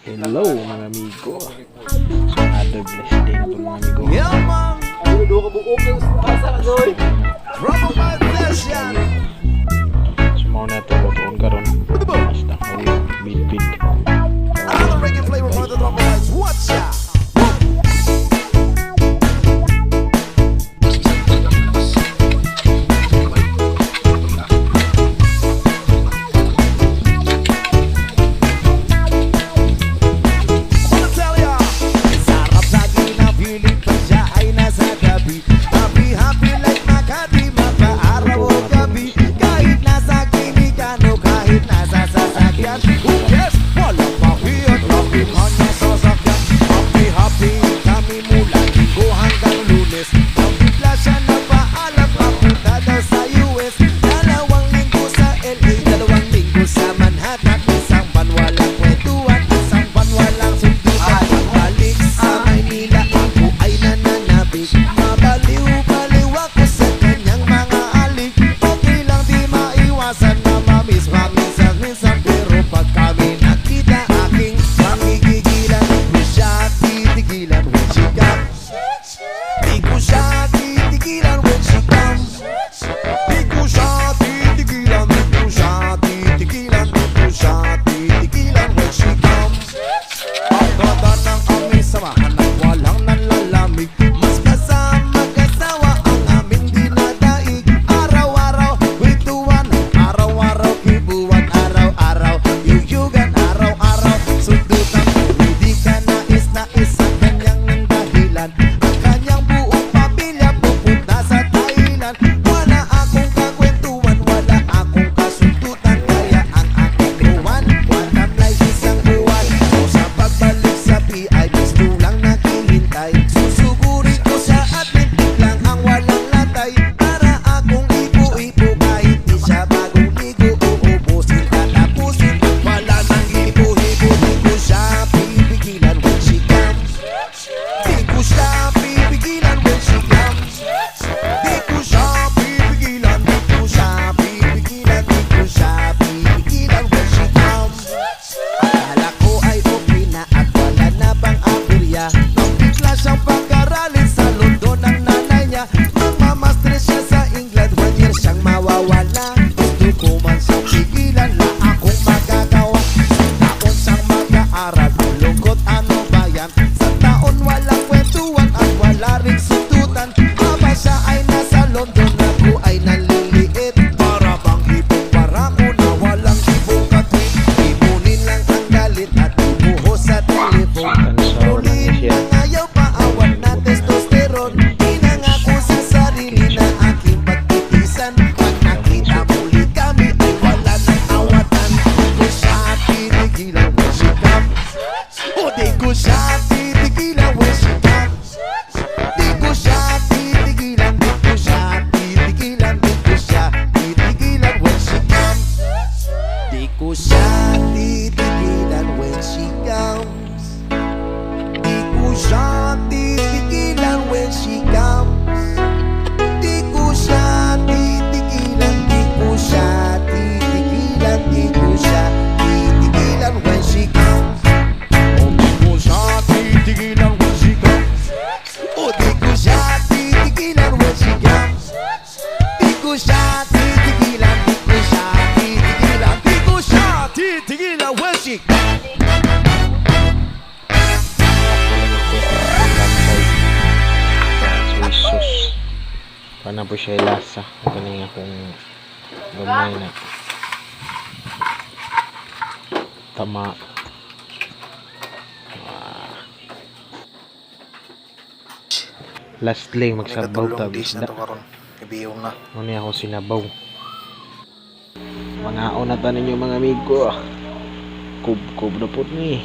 Hello, mga amigo. So another blessed day na to, mga amigo. Yeah, man. Drop session. So mao na to lutoon karon. Basta bid bid. Another reggae flavor for the Drop Lights. Watch out. Wanna tell ya, sarap lagi na feeling pag siya ay nasa tabi. Happy, happy like Makati, mapaaraw o gabi. Kahit nasa klinikan o kahit nasa sasakyan. Who cares? Walang pahiyan, happy kanya sasakyan. Happy, happy kami mula Linggo hanggang Lunes. Nang bigla siya napaalam, papunta daw sa US. 2 linggo sa LA, 2 linggo sa Manhattan. Isang buwan walang kwentuhan, isang buwan walang sundutan. Pagbalik sa Maynila, ako ay nananabik. Mabaliw-baliw ako sa kanyang mga alik. Okay lang, di maiwasan na mamiss paminsan-minsan. Pero pag kami nakita, aking pangigigilan. Di ko siya titigilan when she comes. Di ko siya titigilan when she comes. Di ko siya titigilan, di ko siya titigilan, di ko siya titigilan when she comes. Ang ganda ng aming samahan at walang nanlalamig. Mas kasama mag-asawa ang aming dinadaig. Araw-araw, kwentuhan, araw-araw, kibuan, araw-araw, yuyugan, araw-araw, sundutan. Hindi ka nais-nais sa kanyang dahilan. Ang kanyang buong pamilya pupunta sa Thailand. Wala akong kakwentuhan, wala akong kasundutan. Kaya ang aking buwan, tamlay isang buwan. So sa pagbalik sa PI, gusto lang naghihintay. Susugurin ko sa Atlantic lang ang walang latay. Para akong ipo-ipo kahit di siya bagong ligo. Uubusin, tatapusin, wala nang hipo-hipo. Di ko siya pipigilan when she comes. Di ko siya pipigilan when she comes. Di ko siya pipigilan, di ko siya pipigilan, di ko siya pipigilan when she comes. Akala ko ay okay na at wala na bang aberya. Nang bigla siyang pag-aralin sa London ng nanay niya. Magmamaster siya sa England, one year siyang mawawala. Gusto ko man siyang pigilan, la akong magagawa. Sa taon siyang mag-aaral, ang lungkot, ano ba yan? Sa taon walang kwentuhan at wala ring sundutan. Habang siya ay nasa London, ako ay naliliit. Para bang ibong barako na walang ibong katwit. Ipunin lang ang galit at ibuhos sa telephone. Tansaw lang Ngunit siya. ang ayaw paawat na testosterone. Pinangako sa sarili na aking pagtitisan. Pag nakita muli kami ay wala nang awatan. Di ko siya titigilan when she comes. O di ko siya titigilan when she comes. Di ko siya titigilan, di ko siya titigilan, di ko siya titigilan when she comes. Di ko siya titigilan when she comes. Di ko siya titigilan when she comes. Di ko siya titigilan, di ko siya titigilan, di ko siya titigilan when she comes. O di ko siya titigilan when she comes. O di ko siya titigilan when she comes. Di ko siya titigilan, di ko siya titigilan, di ko siya titigilan when she comes. Ako lang request na akong lambay sa soy sauce. Para po siya lasa. Kaning akong gamay na. Tama. Ah. Lastly, magsabaw Katulong ta dish isda. na to karon. Ibiyong na. Ano ako sinabaw. Mga na ta ninyo, mga amigo. Kub-kub na po ni.